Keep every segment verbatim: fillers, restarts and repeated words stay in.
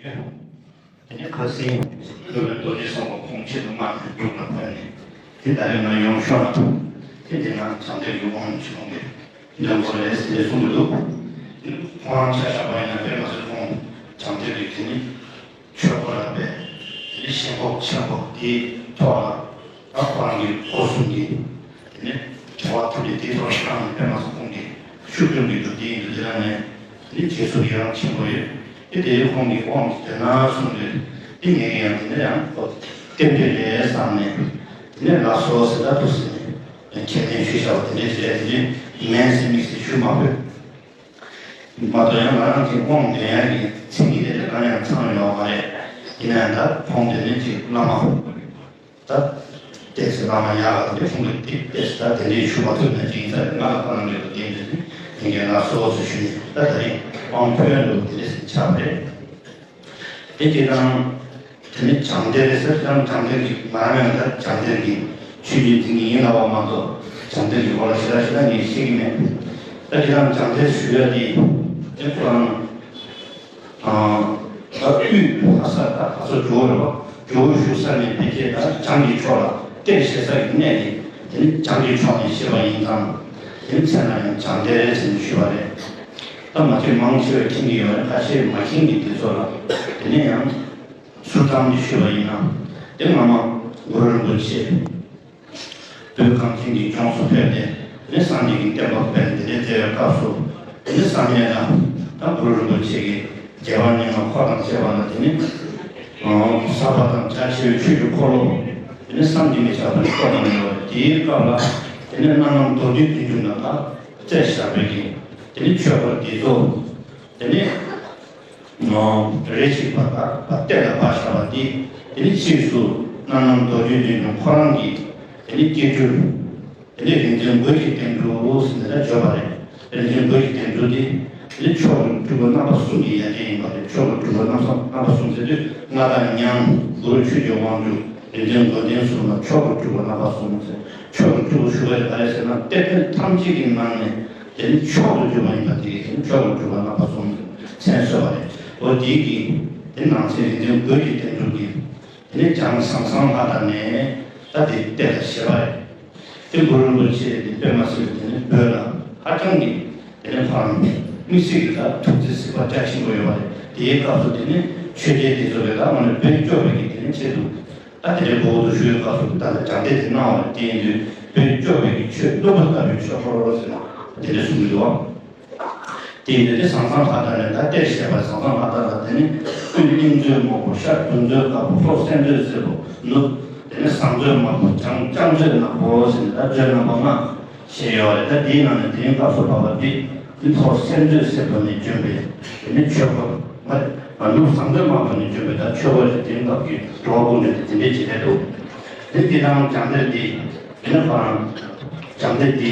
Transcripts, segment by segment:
དེ་ནས་ཁ་སང་སློབ་དཔོན་རྡོ་རྗེ་སེམས་དཔའ་ཁོང་ཆེད་དུ་མངགས་ནས་འབྲུག་ལ་ཕེབས་ནས། དེ་ད་རེས་ང་ཡོང་ཤོག་ལ། དེ་དེ་ན་བྱང་གཏེར་གྱི་དབང་ཆུང་གི་འདོན་དགོས་རེད་ཟེར་གསུང་གི་འདུག་དེ་ནི་ཁོང་རང་ཆ་བཞག་པ་ཡིན་ན་དཔེ་མ་སྲིད་ཁོང་བྱང་གཏེར་གྱི་དེ་ནི་ཆོས་སྐོར་ལ་དཔེ་དེ་ནི་ཞེན་ཁོག་ཆེན་པོ་དེའི་ཐོག་ལ། ད་ཁོ་རང་གི་སྒོ་གསུམ་གྱི་དེ་ནས་དྲི་བ་ཐུག་ནས་དེའི་ཐོག་ལ་བཤད་ནས་དཔེ་མ་སྲིད་ཁོང་གི་ཤུགས་སྐྱོན་གྱི་འདུག་དེ་ཡིན་དུས་དེ་ལ་ནས་དེ་ནས་རྗེས་སུ་ཡི་རང་ཆེན་པོ་ཡོད། དེ་དེའི་ཁོང་གི་དབང་གིས་དེ་ན་གསུངས་ཏེ། དེ་ངས་ཡང་དེ་ནས་ཡང་ཁོ་རྟེན་འབྲེལ་ལས་བསམ་ནས་དེ་ནས་ལགས་སོ་ཟེར། ད་དུ་ཟེར་ནས་ཁས་ལེན་ཞུས་བཞག་པ་དེ་འདྲས་ཟེར། དེ་ནས་མིན་ཟེར་མིན་ཟེར་ཞུ་མ་ཕོད། མ་གཏོགས་ཡང་ང་རང་གི་དབང་འདོན་ཡག་གི་མཚན་ཉིད་དེ་གང་ཡང་ཚང་ཡོད་མ་རེད། ཡིན་ན་ཡང་ད་ཁོང་དེ་ནས་ཅིག་བླ་མ། ད་ཏོག་ཙམ་བླ་མ་ཡག་ག་དེ་ཁོང་གིས་དེ་ཏོག་ཙམ་ད་དེ་འདྲའི་ཞུ་མ་ཐུབ་ན་ཅིག་ཡིན་ས་རེད། ང་ལ་ཁོ་རང་གི་དེ་འདྲ་དེ་འདྲའི་ལ་སོ་སོ་ཞུ་ནས་ད་ད་རིང་དབང་ཕུལ་འདུག་དེ་འདྲ་ཞིག་ཆགས་པ་རེད། དེ་དེ་དང་དེ་ནི་བྱང་གཏེར་རེད་ཟེར་ཀྱང་བྱང་གཏེར་གྱི་མ་རང་ཡང་ད་བྱང་གཏེར་གྱི་ཆོས་བརྒྱུད་དེ་ཉིད་ཡིན་ལ་བ་མ་གཏོགས་བྱང་གཏེར་གྱི་སྐོར་ལ་ཞེ་དྲག་ཞེ་དྲག་ངས་ཤེས་ཀྱི་མེད། ད་དེ་དང་བྱང་གཏེར་ཞུ་ཡ་དེ་དེ་ཁོ་རང་ད་དབུས་ལྷ་ས་ད་ལྷ་ས་ཇོ་བོ་རེད་བ། ཇོ་བོ་བཞུགས་ས་ནས་ཕལ་ཆེར་ད་བྱང་གི་ཕྱོགས་ལ་གཏེར་བཞེས་ས་ཡི་གནས་དེ་དེ་ནི་བྱང་གི་ཕྱོགས་ནས་བཞེས་པ་ཡིན་ཙང་། དེ་ནི་མཚན་ལ་ཡང་བྱང་གཏེར་ཟེར་ནས་ཞུས་པ་རེད། ད་མ་ཁྱེད་མང་ཆེ་བས་མཁྱེན་གྱི་ཡོད་རེད། ཁ་ཤས་མ་མཁྱེན་གྱི་དེ་ཚོ་ལ་དེ་ནས་ཡང་ཟུར་ཙམ་གྱིས་ཞུས་པ་ཡིན་ན། དེ་སྔ་མ་གུ་རུ་རིན་པོ་ཆེ་བོད་གངས་ཅན་གྱི་ལྗོངས་སུ་ཕེབས་ཏེ་དེ་ནས་སངས་རྒྱས་ཀྱི་བསྟན་པ་སྤེལ་ཏེ་དེ་ནས་མཛད་པའི་སྐབས་སུ་དེ་ནས་བསམ་ཡས་ལ་ད་གུ་རུ་རིན་པོ་ཆེ་གི་རྒྱལ་བ་ཉི་མ་འཁོར་དང་བཅས་པ་ལ་དེ་ནས་ཟབ་པ་དང་རྒྱ་ཆེ་བའི་ཆོས་ཀྱི་འཁོར་ལོ་དེ་ནས་བསམ་གྱིས་མི་ཁྱབ་པ་ཞིག་བསྐོར་གནང་ཡོད་པ་རེད། དེའི་སྐབས་ལ་དེ་ནས་གནམ་ལམ་མདོ་རྒྱུད་བསྟན་འགྱུར་ནང་ལ་བསྩལ་བཞག་པའི་གི་དེ་ནས་ཆོས་སྐོར་འདི་ཚོ་དེ་ནས་རེ་ཞིག་བར་ལ་གཏེར་ལ་སྦས་བཞག་པ་འདི་དེ་ནས་ཕྱིས་སུ་གནམ་ལམ་མདོ་རྒྱུད་བསྟན་འགྱུར་ཁོ་རང་གི་དེ་ནས་སྐྱེ་འགྱུར། དེ་ནས་རིག་འཛིན་མགོན་གྱི་བསྟན་འགྲོ་ཟེར་ནས་ད་བརྗོད་པ་རེད། རིག་འཛིན་མགོན་གྱི་བསྟན་འགྲོ་དེ་དེ་ནས་མཆོག་གི་སྤྲུལ་སྐུ་རྣམ་པ་གསུམ་གྱི་ཡ་གྱལ་ཡིན་པ་རེད། མཆོག་གི་སྤྲུལ་སྐུ་རྣམ་པ་གསུམ་ཟེར་དུས་མངའ་བདག་ཉང་གུ་རུ་ཆོས་ཀྱི་དབང་ཕྱུག་རིག་འཛིན་མགོན་བསྟན་གསུམ་ལ་མཆོག་གི་སྤྲུལ་སྐུ་རྣམ་པ་གསུམ་ཟེར། མཆོག་གི་སྤྲུལ་སྐུ་ཞུ་བ་དེ་ག་རེ་ཟེར་ན་གཏེར་སྟོན་ཐམས་ཅད་ཀྱི་ནང་ནས་དེ་ནི་མཆོག་ཏུ་གྱུར་པ་ཡིན་པ་དེ་གིས་མཆོག་གི་སྤྲུལ་སྐུ་རྣམ་པ་གསུམ་ཟེར་མཚན་གསོལ་བ་རེད། འོ་དེ་གིས་དེ་ནང་ཚན་རིག་འཛིན་མགོན་གྱི་བསྟན་འགྲོ་གི་དེ་ནས་བྱང་ཟང་ཟང་ལྷ་བྲག་ནས་ད་དེ་གཏེར་ལ་བཞེས་པ་རེད། དེ་གུ་རུ་རིན་པོ་ཆེ་དེ་དཔེ་མ་སྲིད་པའི་དེ་ནས་བོད་ལ་ཧ་ཅང་གི་དེ་ནས་ཕར་དམིགས་བསལ་གྱི་ད་ཐུགས་བརྩེ་གཟིགས་པ་རྒྱ་ཆེན་པོ་ཡོད་པ་རེད། དེའི་སྐབས་སུ་དེ་ནས་ཆོས་རྒྱལ་དེ་ཚོ་ལས་ད་ང་ནི་བོད་སྐྱོབ་པའི་གི་དེ་ནས་ཆེད་དུ་ད་དེ་འདྲའི་གོ་བོ་དུ་ཞུ་བའི་སྐབས་སུ་ད་ལྟ་བྱང་གཏེར་དེ་གནང་བ་རེད། དེ་ཡིན་དུས་བོད་སྐྱོབ་པའི་གི་ཆོས་བློ་བུར་ལྟ་བུའི་ཆོས་འཁོར་ཟེར་ན་དེ་འདྲ་གསུང་གི་འདུག་བ། དེ་ཡིན་དུས་དེ་ཟང་ཟང་ལྷ་བྲག་ནས་ད་གཏེར་བཞེས་པ་ཟང་ཟང་ལྷ་བྲག་ལ་དེ་ནི་དབུས་གླིང་མཛོད་སྨུག་པོ། ཤར་དུང་མཛོད་དཀར་པོ། ལྷོ་གསེར་མཛོད་སེར་པོ། ནུབ་དེ་ནི་ཟངས་མཛོད་དམར་པོ། བྱང་ལྕགས་མཛོད་ནག་པོ་ཟེར་ནས་ད་མཛོད་རྣམ་པ་ལྔ་བཞེས་ཡོད་རེད། ད་དེའི་ནང་ནས་དེ་རིང་སྐབས་སུ་བབས་པ་འདི་ནི་ལྷོ་གསེར་མཛོད་སེར་པོ་ནས་བྱོན་པའི་དེ་ནི་ཆོས་སྐོར། ང་ནུབ་ཟངས་མཛོད་དམར་པོ་ནས་བྱོན་པའི་ད་ཆོས་སྐོར་ཞིག་དེ་རིང་སྐབས་ཀྱི་འགྲོ་བ་ཀུན་འདྲེན་དེ་དེ་འདྲའི་བྱེད་བསྡད་འདུག་དེ་དེ་དང་བྱང་གཏེར་འདི། དེ་ནས་ཁོ་རང་བྱང་གཏེར་འདི་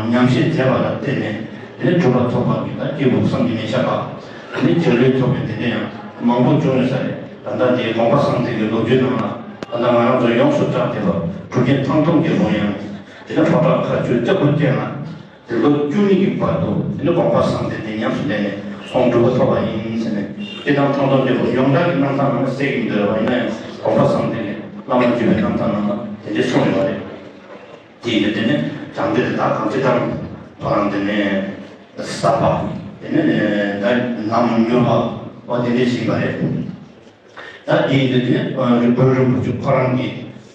ཉམས་བཞེས་མཛད་པ་ལ་བརྟེན་ནས་དེ་ནས་གྲུབ་པ་ཐོབ་པ་གི་ད་སྐྱེས་བུ་བསམ་གྱིས་མི་ཁྱབ་པ། དེ་ནས་རྒྱལ་བའི་ཐོབ་པའི་དེ་འདྲ་ཡང་མང་པོ་བྱུང་ཡོད་ས་རེད། ད་ལྟ་འདིའི་དགོངས་པ་གསང་མཛད་ཀྱི་ལོ་རྒྱུས་ནང་ལ་ད་ལྟ་ང་རང་ཚོ་ཡོངས་སུ་གྲགས་བསྡད་པ་གྲུབ་ཆེན་ཐང་སྟོང་རྒྱལ་པོ་ཡང་དེ་ནས་ཕོ་བྲང་མཁར་ཆུ་ལྕགས་ཕུར་ཅན་ལ། དེ་ལོ་བཅུ་གཉིས་ཀྱི་བར་དུ་དེ་ནི་དགོངས་པ་གསང་མཛད་དེ་ཉམས་སུ་ལེན་ནས་ཁོང་གྲུབ་པ་ཐོབ་པ་ཡིན་ཟེར་ནས། དེ་དང་ཐང་སྟོང་རྒྱལ་པོ་ཡོངས་གྲགས་ཀྱི་རྣམ་ཐར་ནང་ལ་གསལ་གྱི་མི་འདུག་རེད་བ། ཡིན་ན་ཡང་དགོངས་པ་གསང་མཛད་ནས་བླ་མ་བརྒྱུད་པའི་རྣམ་ཐར་ནང་ལ་དེ་འདྲས་གསུངས་ཡོད་པ་རེད། དེ་ཡིན་དུས་དེ་ནི་བྱང་གཏེར་དེ་དག་གང་ཅི་ལྟར་ཁོ་རང་དེ་ནས་ཟབ་པ། དེ་ནི་ད་ནམ་མྱུར་བ་བ་དེ་འདྲས་ཞིག་ཡིན་པ་རེད། ད་དེ་ཡིན་དུས་དེ་ནི་རིན་པོ་རིན་པོ་ཆེ་ཁོ་རང་གི་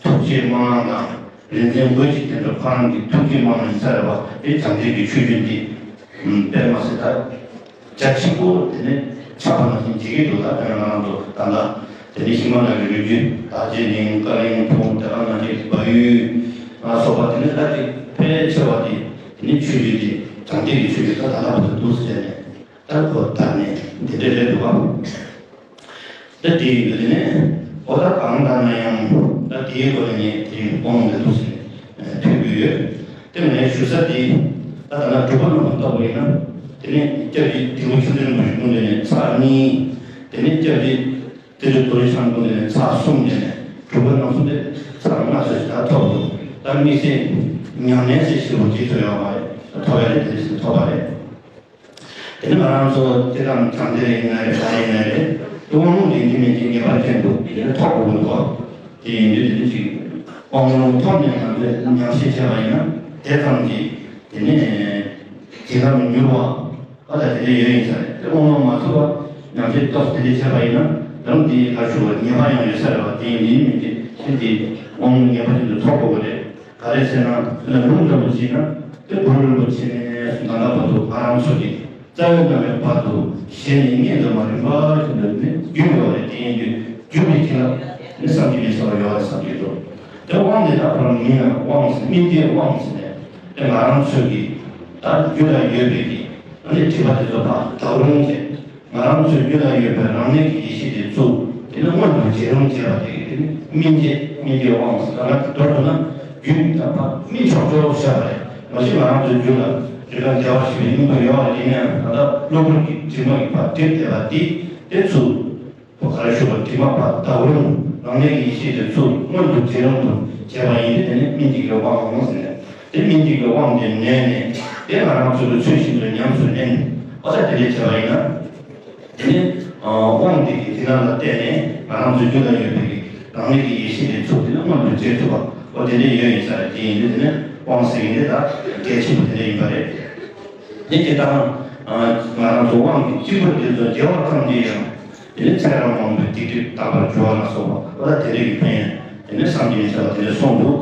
ཐུགས་རྗེའི་སྨོན་ལམ་དང་རིག་འཛིན་མགོན་གྱི་བསྟན་འགྲོ་ཁོ་རང་གི་ཐུགས་རྗེའི་སྨོན་ལམ་ཡིན་ས་རེད་བ། དེ་བྱང་གཏེར་གྱི་ཆོས་བརྒྱུད་འདི་དཔེ་མ་སྲིད་ད་རྒྱ་ཆེན་པོ་དེ་ནི་ཆགས་པ་ནང་བཞིན་བྱེད་ཀྱི་འདུག་ད་དེ་ང་རང་ཚོ་ད་ལྟ་དེ་ནི་ཧི་མ་ལ་ཡའི་རི་རྒྱུད་དར་རྒྱས་གླིང་ཀ་གླིང་ཕུག་དེ་ག་ནང་བཞིན་བལ་ཡུལ་ལ་སོགས་པ་དེ་ནི་ད་དེ་ཕལ་ཆེ་བ་དེ་དེ་ནི་ཆོས་བརྒྱུད་དེ་བྱང་གཏེར་གྱི་ཆོས་བརྒྱུད་ད་ད་ལྟ་བར་དུ་འདུག་ཟེར་ནས། ད་ཁོ་ད་ནི་འདི་འདྲ་རེད་འདུག་ག་ད་དེ་ཡིན་དུས་དེ་ནས་འོ་ད་གང་ལྟར་ན་ཡང་ད་དེའི་སྐོར་ནས་ངས་དེ་རིང་དགོངས་འདི་འདུག་ཟེར་ནས་ཐོས་ཀྱི་ཡོད། དེ་ངས་ཞུ་ས་དེ་ད་ད་ན་གྲུབ་པ་རྣམས་ལྟ་བུ་ཡིན་ན། དེ་ནས་སྐྱབས་རྗེ་དིལ་མགོ་མཁྱེན་བརྩེ་རིན་པོ་ཆེ་སྐུ་མདུན་ནས་ཚར་གཉིས། དེ་ནས་སྐྱབས་རྗེ་ཏི་རུ་རྡོ་རྗེ་འཆང་སྐུ་མདུན་ནས་ཚར་གསུམ། དེ་ནས་གྲུབ་པ་རྣམ་གསུམ་དེ་ཚར་ལྔ་ཙམ་ཞིག་ད་ཐོབ་འདུག་ད་དམིགས་བསལ་ཉམས་ལེན་ཟེར་ཞིག་པོ་ཅིག་ཚོ་ཡོད་མ་རེད། ཐོབ་ཡ་རེད། དེ་རེད་ཟེར་ཐོབ་པ་རེད། དེ་ནི་ང་རང་ཚོ་དེ་དང་བྱང་གཏེར་ཡིན་ན་རེད། ག་ཡིན་ན་རེད། དབང་ལུང་ལེན་གྱི་མེད་ཀྱི་ངེས་པར་ཅན་དུ་དེ་ནི་ཐོབ་དགོས་པ། དེ་ཡིན་དུས་དེ་ནི་ཅིག་དབང་ལུང་ཐོབ་ནས་ང་ཚོས་ཉམས་ཞིབ་བྱས་པ་ཡིན་ན་དེ་ཙམ་གྱིས་དེ་ནི་བྱིན་རླབས་མྱུར་བ། ཨ་ད་དེ་འདྲ་ཡོད་ཡིན་ས་རེད། དེ་དབང་ལུང་མ་ཐོབ་པ་ཉམས་ཞིབ་ཏོག་ཙམ་དེ་འདྲ་བྱས་པ་ཡིན་ན་རང་དེའི་ག་ཞུ་བ་ཉེས་པ་ཡང་ཡོད་ས་རེད་བ། དེ་ཡིན་དུས་མིན་གྱི་ཕྱིར་དེ་དབང་ལུང་ངེས་པ་ཅན་དུ་ཐོབ་དགོས་པ་རེད། ག་རེ་ཟེར་ན་ལམ་ལུགས་འདྲ་པོ་བྱས་ན་དེ་གུ་རུ་རིན་པོ་ཆེ་ནས་ད་ལྟ་བར་དུ་ང་རང་ཚོ་གི་རྩ་བའི་བླ་མའི་བར་དུ་ཞལ་ནས་སྙན་དུ་མ་རིམ་པ་བཞིན་དུ་ནི་བརྒྱུད་ཡོད་རེད། དེ་ཡིན་དུས་བརྒྱུད་པའི་བྱིན་རླབས་ནི་བསམ་གྱིས་མི་ཁྱབ་པ་ཡོད་རེད་བསམ་གྱི་འདུག་དེ་དབང་དེ་ད་བར་མིང་ལ་དབང་ཟེར་སྨིན་དེ་དབང་ཟེར་ནས་དེ་ང་རང་ཚོས་ཀྱི་ད་རྒྱུད་ལ་ཡོད་པའི་གི་ཨ་ནི་དྲི་མ་དེ་ཚོ་ཕར་དག་རུང་བྱས། ང་རང་ཚོའི་རྒྱུད་ལ་ཡོད་པའི་རང་གནས་ཀྱི་ཡེ་ཤེས་དེ་ཚུར་དེ་ནི་མངོན་དུ་བྱེད་རུང་བྱེད་པ་དེ་དེ་ནི་སྨིན་བྱེད་སྨིན་བྱེད་དབང་ཟེར། ད་ང་མདོར་བསྡུ་ན་རྒྱུད་ད་ཕར་སྨིན་ཆོག་ཆོག་བཤད་པ་རེད། མ་གཞི་ང་རང་ཚོའི་རྒྱུད་ལ་རི་ཀ་རྒྱལ་བ་ཞེས་པའི་སྙིང་པོ་ཡོད་པ་རེད། ཡིན་ནའང་ད་ལྟ་གློ་བུར་གྱི་དྲི་མ་གིས་ཕར་བསྒྲིབས་བསྡད་པ་དེ་དེ་ཚུར་ག་རེ་ཞུ་བ་དྲི་མ་ཕར་དག་རུང་རང་གནས་ཀྱི་ཡེ་ཤེས་དེ་ཚུར་མངོན་དུ་བྱེད་རུང་དུ་བྱས་པ་ཡིན་དུས་དེ་ནི་སྨིན་བྱེད་ཀྱི་དབང་ཟེར་ནས་དེ་སྨིན་བྱེད་ཀྱི་དབང་དེ་ནོན་ནས་དེ་ང་རང་ཚོ་གི་ཚུལ་བཞིན་དུ་ཉམས་སུ་ལེན། ཨོ་ད་དེ་འདྲས་བྱས་པ་ཡིན་ན། དེ་ནི་དབང་དེ་གི་དེ་ན་ལ་བརྟེན་ནས་ང་རང་ཚོའི་རྒྱུད་ལ་ཡོད་པའི་རང་ཉིད་ཀྱི་ཡེ་ཤེས་དེ་ཚུར་དེ་ནི་མངོན་དུ་བྱེད་ཐུབ་པ་ཨོ་དེ་འདྲས་ཡོད་ཡིན་ས་རེད། དེ་ཡིན་དུས་དེ་ནི་དབང་ཟེར་གྱི་འདི་ད་གལ་ཆེན་པོ་དེ་འདྲས་ཡིན་པ་རེད། དེ་སྤྱིར་བཏང་ང་རང་ཚོ་དབང་གི་སྤྱི་བོར་དེ་ཚོ་རྒྱལ་བ་ཐམས་ཅད་ཡང་དེ་ནི་ཚེ་རབས་མང་པོའི་སྡིག་སྒྲིབ་དག་པར་འགྱུར་བ་ལ་སོགས་པ་ཨོ་ད་དེ་འདྲས་ཀྱི་ཕན་ཡོན་དེ་ནི་བསམ་གྱིས་མི་ཁྱབ་པ་དེ་འདྲས་གསུངས་འདུག་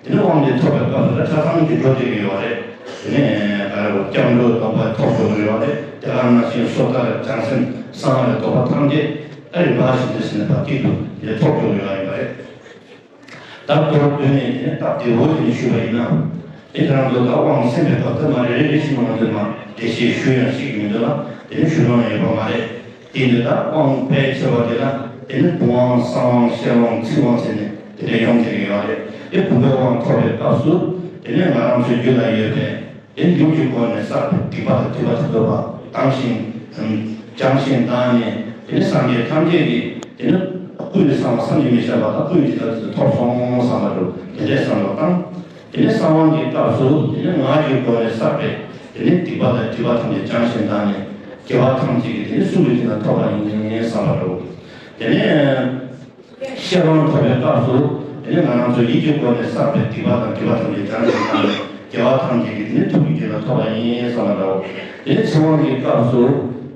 དེ་ནས་དབང་དེ་ཐོབ་པའི་སྐབས་སུ་ད་ཆ་ཚང་གི་འགྲོ་བསྡད་ཀྱི་ཡོད་རེད། དེ་ནས་ག་རེ་བ་སྐྱབས་འགྲོའི་སྡོམ་པ་ཐོབ་འགྲོ་གི་ཡོད་རེད། དེ་ག་ནང་བཞིན་སོ་ཐར་བྱང་སེམས་གསང་བའི་སྡོམ་པ་ཐམས་ཅད་ཨ་རི་འབའ་ཞིག་འདི་ཟིན་པ་གཅིག་ཏུ་དེ་ཐོབ་འགྲོ་གི་ཡོད་རེད། ད་མདོར་བསྡུས་ནས་དེ་ནས་སྟབས་བདེ་བོ་དེ་ནས་ཞུས་པ་ཡིན་ན། དེ་ཁྱེད་རང་ཚོ་ད་དབང་གསན་པའི་སྐབས་དེ་མ་རེ་རེ་རེ་བཞིན་ང་ཚོས་མ་འགྲེལ་བཤད་ཞུ་ཡང་ཤེས་ཀྱི་མི་འདུག་ལ་དེ་ནས་ཞུ་ལོང་ཡོད་པ་མ་རེད། དེ་འདི་ལྟར་དབང་ཕལ་ཆེ་བ་དེ་ལ་དེ་ནི་བུམ་དབང་གསང་དབང་ཤེར་དབང་ཚིག་དབང་ཟེར་ནས་དེ་འདྲ་ཡོང་བསྡད་ཀྱི་ཡོད་རེད། དེ་བུམ་པའི་དབང་ཐོབ་པའི་སྐབས་སུ་དེ་ནི་ང་རང་ཚོའི་རྒྱུད་ལ་ཡོད་པའི་དེ་ལུས་ཀྱི་སྒོ་ནས་བསགས་པའི་སྡིག་པ་དང་སྒྲིབ་པ་དེ་ཚོ་ཕར་དྭངས་ཤིང་སྦྱངས་ཤིང་དག་ནས་དེ་ནི་སངས་རྒྱས་ཐམས་ཅད་ཀྱིས་དེ་ནི་སྐུ་ཡི་གསང་བ་བསམ་གྱིས་མི་ཁྱབ་པ་དང་སྐུ་ཡི་བྱིན་རླབས་དེ་ཚོ་ཐོབ་སོང་བསམ་པ་འདྲ་བོ་དེ་འདྲས་བསམ་བློ་བཏང་། དེ་ནས་གསང་དབང་གི་སྐབས་སུ་དེ་ནས་ངག་གི་སྒོ་ནས་བསགས་པའི་དེ་ནས་སྡིག་པ་དང་སྒྲིབ་པ་ཐམས་ཅད་བྱང་ཞིང་དག་ནས་དགེ་བ་ཐམས་ཅད་ཀྱི་དེ་ནས་གསུང་གི་དེ་ན་ཐོབ་པ་ཡིན་བསམ་པ་འདྲ་བོ། དེ་ནས་ཤེར་དབང་ཐོབ་པའི་སྐབས་སུ་དེ་ནས་ང་རང་ཚོ་ཡིད་ཀྱི་སྒོ་ནས་བསགས་པའི་སྡིག་པ་དང་སྒྲིབ་པ་ཐམས་ཅད་བྱང་ཞིང་དག་ནས་དགེ་བ་ཐམས་ཅད་ཀྱི་དེ་ནས་ཐུགས་ཀྱི་དེ་ན་ཐོབ་པ་ཡིན་བསམ་པ་འདྲ་བོ། དེ་ནས་ཚེ་དབང་གི་སྐབས་སུ་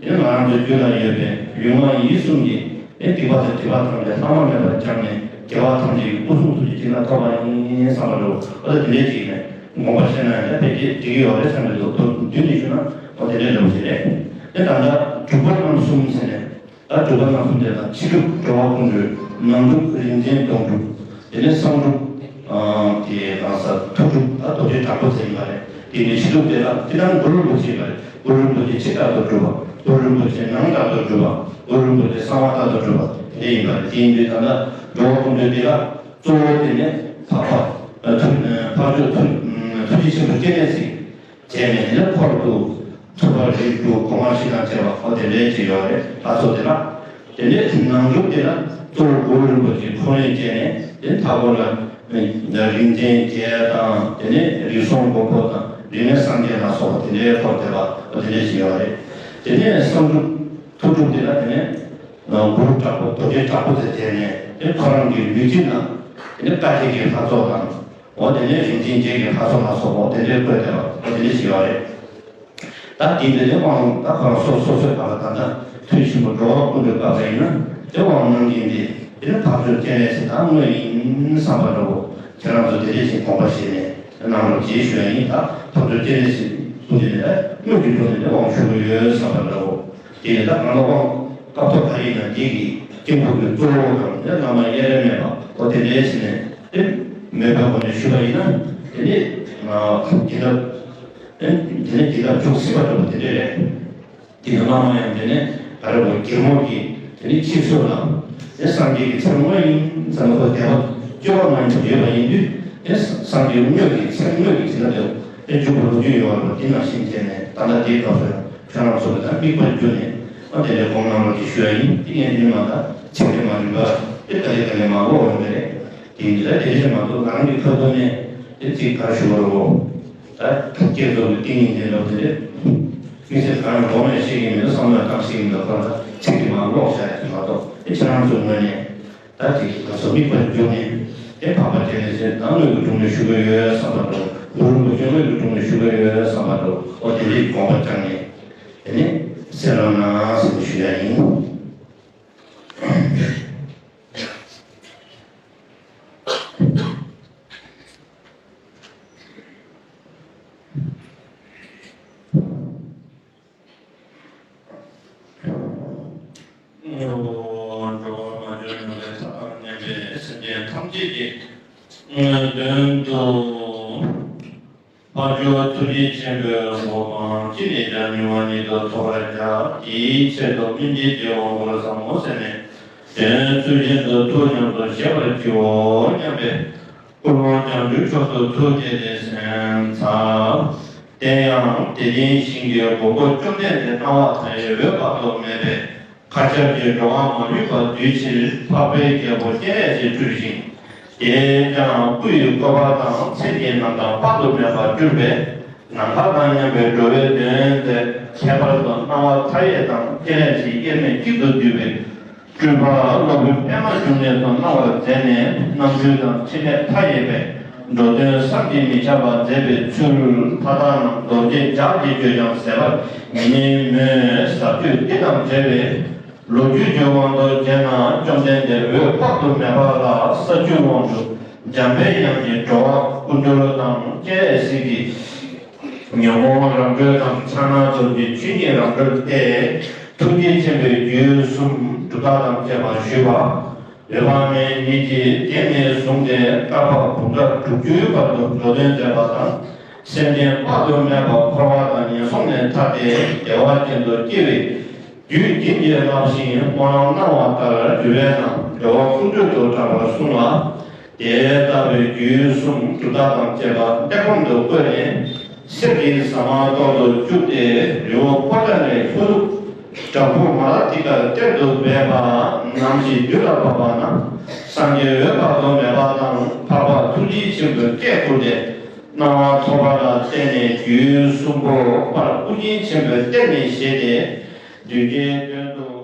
དེ་ནས་ང་རང་ཚོའི་རྒྱུད་ལ་ཡོད་པའི་ལུས་ངག་ཡིད་གསུམ་གྱི་དེ་སྡིག་པ་དང་སྒྲིབ་པ་ཐམས་ཅད་ལྷག་མ་མེད་པར་སྦྱངས་ནས་དགེ་བ་ཐམས་ཅད་ཀྱི་སྐུ་གསུང་ཐུགས་ཀྱི་བྱིན་རླབས་ཐོབ་པ་ཡིན་བསམ་པ་འདྲ་བོ། ཨོ་ད་དེ་འདྲས་ཅིག་ནས་དགོངས་པ་བཞེས་ན་ཡང་ད་ཕལ་ཆེར་འགྲིག་གི་ཡོད་རེད་བསམ་གྱི་འདུག་མདོར་བསྡུས་ནས་ཞུ་ན་ཨོ་དེ་འདྲས་འདྲ་བོ་ཞིག་རེད། དེ་ད་ལྟ་སྒྲུབ་པ་རྣམ་གསུམ་ཟེར་ནས་ད་སྒྲུབ་པ་རྣམ་གསུམ་དེ་ལ་ཕྱི་སྒྲུབ་འགྲོ་བ་ཀུན་འདུལ། ནང་སྒྲུབ་རིག་འཛིན་སྡོམ་སྒྲུབ། དེ་ནས་གསང་སྒྲུབ་ཨ་དེ་རང་ས་ཐུགས་སྒྲུབ་ད་རྡོ་རྗེ་དྲག་པོ་ཟེར་ཡིན་པ་རེད། དེ་ནས་ཕྱི་སྒྲུབ་དེ་ལ་སྤྱིར་བཏང་གུ་རུ་རིན་པོ་ཆེ་ཡིན་པ་རེད། གུ་རུ་རིན་པོ་ཆེ་ཕྱི་ལྟར་དུ་སྒྲུབ་པ། གུ་རུ་རིན་པོ་ཆེ་ནང་ལྟར་དུ་སྒྲུབ་པ། གུ་རུ་རིན་པོ་ཆེ་གསང་བ་ལྟར་དུ་སྒྲུབ་པ་དེ་འདྲ་ཡིན་པ་རེད། དེ་ཡིན་དུས་ད་ལྟ་འགྲོ་བ་ཀུན་འདུལ་དེ་ལ་གཙོ་བོ་དེ་ནི་འཕགས་པ་ཨ་ཐུགས་འཕགས་མཆོག་ཐུགས་ཐུགས་རྗེ་ཆེན་པོ་སྤྱན་རས་གཟིགས། བྱས་ནས་དེ་ནས་འཁོར་དུ་ཐུབ་པ་རིགས་དྲུག་གོང་མ་བཞི་དང་བཅས་པ་ཨོ་དེ་འདྲའི་ཅིག་ཡོད་རེད། ལྷ་ཚོགས་དེ་ལ། དེ་ནས་ནང་སྒྲུབ་དེ་ལ་གཙོ་བོ་གུ་རུ་རིན་པོ་ཆེ་འཁོར་ལོས་བཅས་ནས་དེ་མཐའ་སྐོར་ལ་རིག་འཛིན་བརྒྱད་དང་དེ་ནས་རིགས་གསུམ་མགོན་པོ་དང་རིགས་ལྔ་སངས་རྒྱས་ལ་སོགས་པ་དེ་འདྲའི་འཁོར་བསྡད་པ་ཨོ་དེ་འདྲའི་ཅིག་ཡོད་རེད། དེ་ནས་གསང་སྒྲུབ་ཐུགས་སྒྲུབ་དེ་ལ་དེ་ནས་གུ་རུ་དྲག་པོ་རྡོ་རྗེ་དྲག་པོ་དེ་བྱས་ནས་དེ་ཁོ་རང་གི་ལུས་དཀྱིལ་ན་དེ་ནས་བཀའ་བརྒྱད་ཀྱི་ལྷ་ཚོགས་དང་། འོ་དེ་ནས་རིག་འཛིན་བརྒྱད་ཀྱི་ལྷ་ཚོགས་ལ་སོགས་པ་འོ་དེ་འདྲའི་བཀོད་དེ་ལ་འོ་དེ་འདྲ་ཞིག་ཡོད་རེད། ད་དེ་འདི་ནས་དབང་ད་ཁོ་རང་སོ་སོ་སོའི་བར་ལ་ད་ལྟ་ཐུན་ཆེན་པོ་འགྲོ་བ་ཀུན་འདུལ་བཀའ་བརྒྱད་ཡིན་ན་དེ་དབང་གནང་མཁན་འདི་དེ་ནི་འཕགས་མཆོག་སྤྱན་རས་གཟིགས་ད་དངོས་ཡིན་བསམ་པ་འདྲ་བོ་ཁྱེད་རང་ཚོ་དེ་འདྲ་ཞིག་དགོངས་པ་བཞེས་ནས་གནང་རོགས་ཞེས་ཞུ་ཡ་ཡིན། ད་འཕགས་མཆོག་སྤྱན་རས་གཟིགས་གསུང་གི་ནས་དངོས་ཀྱི་ཐོག་ནས་དབང་ཞུ་གི་ཡོད་བསམ་པ་འདྲ་བོ། དེ་ཡིན་ད་གང་ལ་དབང་སྐབས་ཐོག་ག་ཡིན་ན་འདི་གི་སྐྱེ་འགོ་གི་གཙོ་བོ་དང་དེ་བླ་མ་དབྱེ་རེ་མེད་པ་འོ་དེ་འདྲའི་ཞིག་ནས་དེ་མོས་པའི་སྒོ་ནས་ཞུས་པ་ཡིན་ན་དེ་ནི་དེ་ལ་དེ་ནི་དེ་ལ་འཇུག་སྲིད་པ་འདྲ་པོ་དེ་འདྲ་རེད། དེ་ནི་བླ་མ་ཡང་དེ་ནི་ག་རེ་བོ་སྒེག་མོ་གི་དེ་ནི་ཕྱིས་སུ་ལ་དེ་སངས་རྒྱས་ཀྱི་ཚེ་དངོས་ཡིན་ཙམ་ལ་ཁོ་དད་པ་སྐྱོ་བ་མ་ཡིན་པ་ཡོད་པ་ཡིན་དུས་དེ་སངས་རྒྱས་དངོས་ཀྱི་ཚེ་དངོས་ཀྱི་དེ་ལ་དེ་དེ་འཇུག་པ་ལོ་རྒྱུས་ཡོད་པ་དེ་ནང་བཞིན་བྱས་ནས་ད་ལྟ་དེའི་སྐབས་སུ་ཡང་། ཁྱོད་རང་ཚོ་ལ་དམིགས་པར་གྱུར་ནས་ཨ་དེ་འདྲའི་སྒོམ་གནང་རོགས་ཞེས་ཞུ་ཡ་ཡིན། དེ་ངས་འདི་མ་ད་ཚིག་དེ་མ་རིག་པ་དེ་ད་རེས་ད་རེས་མ་གོ་འོང་བ་རེད། དེ་འདི་ལ་དེ་བཞིན་མ་གཏོགས་ང་རང་གི་ཁ་ཐོག་ནས་དེ་ཚིག་ག་ཞུ་བར་འོ། ད་ཐུགས་བསྐྱེད་རྫོགས་པའི་ཏིང་ངེ་འཛིན་ལོ་དེ་རེད། དམིགས་བསལ་གང་ཡང་སྒོམ་ཡང་ཤེས་ཀྱི་མེད་ན་བསམ་བློ་བཏང་ཤེས་ཀྱི་མེད་ཁོ་ན། ཚིག་དེ་མར་ཀློག་བྱ་ཡ་ཞིག་མ་གཏོགས། དེ་ཁྱེད་རང་ཚོའི་ངོས་ནས་ད་ཅིག་ང་ཚོ་དམིགས་པ་འཇོག་ནས། དེ་འཕགས་པ་སྤྱན་རས་གཟིགས་ད་དངོས་ཀྱི་དྲུང་ནས་བཞུགས་ཀྱི་ཡོད་བསམ་པ་འདྲ་བོ། གུ་རུ་རིན་པོ་ཆེ་དངོས་ཀྱི་དྲུང་ནས་བཞུགས་ཀྱི་ཡོད་བསམ་པ་འདྲ་བོ། ཨོ་དེ་འདྲའི་དགོངས་པ་བཅངས་ནས། དེ་ནས་གསན་རོགས་གནང་ཟེར་ནས་ཞུ་ཡ་ཡིན། འགྲོ་བ་མ་གྱུར་ནམ་མཁའི་མཐའ་དང་མཉམ་པའི་སེམས་ཅན་ཐམས་ཅད་ཀྱི་དོན་དུ། ཕར་ཕྱོགས་ཐུགས་རྗེ་ཆེན་པོའི་གོ་འཕང་ཅི་ནས་ཀྱང་མྱུར་བ་ཉིད་དུ་ཐོབ་པར་བྱ། དེའི་ཆེད་དུ་སྨིན་བྱེད་ཀྱི་དབང་བསྐུར་ཟབ་མོ་ཟེར་ནས། དོན་ཚུལ་བཞིན་དུ་ཐུགས་ཉམས་སུ་བཞེས་པར་བགྱིའོ་སྙམ་པའི་སྐུལ་བ། བྱང་ཆུབ་མཆོག་ཏུ་ཐུགས་བསྐྱེད་དེ་གསན་འཚལ། དེ་ཡང་དེ་བཞིན་གཤེགས་པའི་གོ་འཕང་བཅོམ་ལྡན་འདས་སྣང་བ་མཐའ་ཡས་འོད་དཔག་ཏུ་མེད་པའི་མཁའ་ཁྱབ་ཀྱིས་འགྲོ་བ་མ་ལུས་པ་འདུལ་ཕྱིར། འཕགས་པའི་རྒྱལ་པོ་སྤྱན་རས་གཟིགས་སྤྲུལ་ཞིང་། དེས་ཀྱང་སྐུ་ཡི་བཀོད་པ་དང་མཚན་གྱི་རྣམ་གྲངས་དཔག་ཏུ་མེད་པ་བསྒྲུབས་པས། ནམ་མཁའ་དང་མཉམ་པའི་འགྲོ་བའི་དོན་མཛད། ཁྱད་པར་དུ་སྣང་བ་མཐའ་ཡས་དང་སྤྱན་རས་གཟིགས་དབྱེར་མེད་གཅིག་ཏུ་བསྡུས་པའི་སྤྲུལ་པ་སློབ་དཔོན་པདྨ་འབྱུང་གནས་སུ་སྣང་བར་མཛད་ནས། རྣམ་འཕྲུལ་དང་ཕྲིན་ལས་མཐའ་ཡས་པས། འགྲོ་དོན་བསམ་གྱིས་མི་ཁྱབ་པ་མཛད་པའི་ཚུལ། མཐའ་དག་རྣམས་རྡོ་རྗེ་ལྗགས་ཀྱིས་བརྗོད་ཀྱང་ཟད་པར་མི་ནུས་མོད། ཟབ་ཆོས་འདི་དང་འབྲེལ་བའི་ལོ་རྒྱུས་ཀྱི་དབང་དུ་བྱས་ན། བཅོམ་ལྡན་འདས་འོད་དཔག་ཏུ་མེད་པ་ལ་ས་བཅུའི་དབང་ཕྱུག་འཇམ་པའི་དབྱངས་ཀྱིས་འགྲོ་བ་ཀུན་སྒྲོལ་དང་སྤྱན་རས་གཟིགས་ཀྱིས་ཉོན་མོངས་རང་གྲོལ་དང་ཕྱག་ན་རྡོ་རྗེ་ཆོས་ཉིད་རང་གྲོལ་ཏེ། ཐུགས་རྗེ་ཆེན་པོའི་རྒྱུད་གསུམ་གྲུབ་རྟགས་དང་བཅས་པ་ཞུས་པ། འོད་དཔག་མེད་ཉིད་ཀྱིས་དེ་ནས་བཟུང་སྟེ་བསྐལ་པ་འབུམ་ཕྲག་དྲུག་ཅུའི་བར་དུ་འགྲོ་དོན་མཛད་པ་དང་། སེམས་ཅན་དཔག་ཏུ་མེད་པ་འཁོར་བ་དང་ངན་སོང་ལས་ཐར་ཏེ་བདེ་བ་ཅན་དུ་སྐྱེ་བའི་རྒྱུད་བྱིན་གྱིས་བརླབས་ཤིང་སྨོན་ལམ་གནང་བ་ལྟར་ཞུ་བས་ན། འགྲོ་བ་ཀུན་སྒྲོལ་དུ་གྲགས་པར་གསུངས་ལ། དེ་ལྟ་བུའི་རྒྱུད་གསུམ་གྲུབ་རྟགས་དང་བཅས་པ་གླེགས་བམ་དུ་བཀོད་ནས། གསེར་གྱི་ཟ་མ་ཏོག་ཏུ་བཅུག་སྟེ། རི་བོ་པོ་ཏཱ་ལའི་ལྷོ་ནུབ་བྲག་ཕུག་མ་ལ་ཏི་ཀར་གཏེར་དུ་སྦས་པ་ནམ་ཞིག་དུས་ལ་བབ་པ་ན། སངས་རྒྱས་འོད་དཔག་ཏུ་མེད་པ་དང་འཕགས་པ་ཐུགས་རྗེ་ཆེན་པོས་བཀས་བསྐུལ་ཏེ། སྣང་བ་ཐོབ་པ་ལ་བརྟེན་ནས་རྒྱུད་གསུམ་པོ་པར་ཨུ་རྒྱན་ཆེན་པོས་གཏེར་ནས་བཞེས་ཏེ། འདུས་བྱས་དོན་དུ།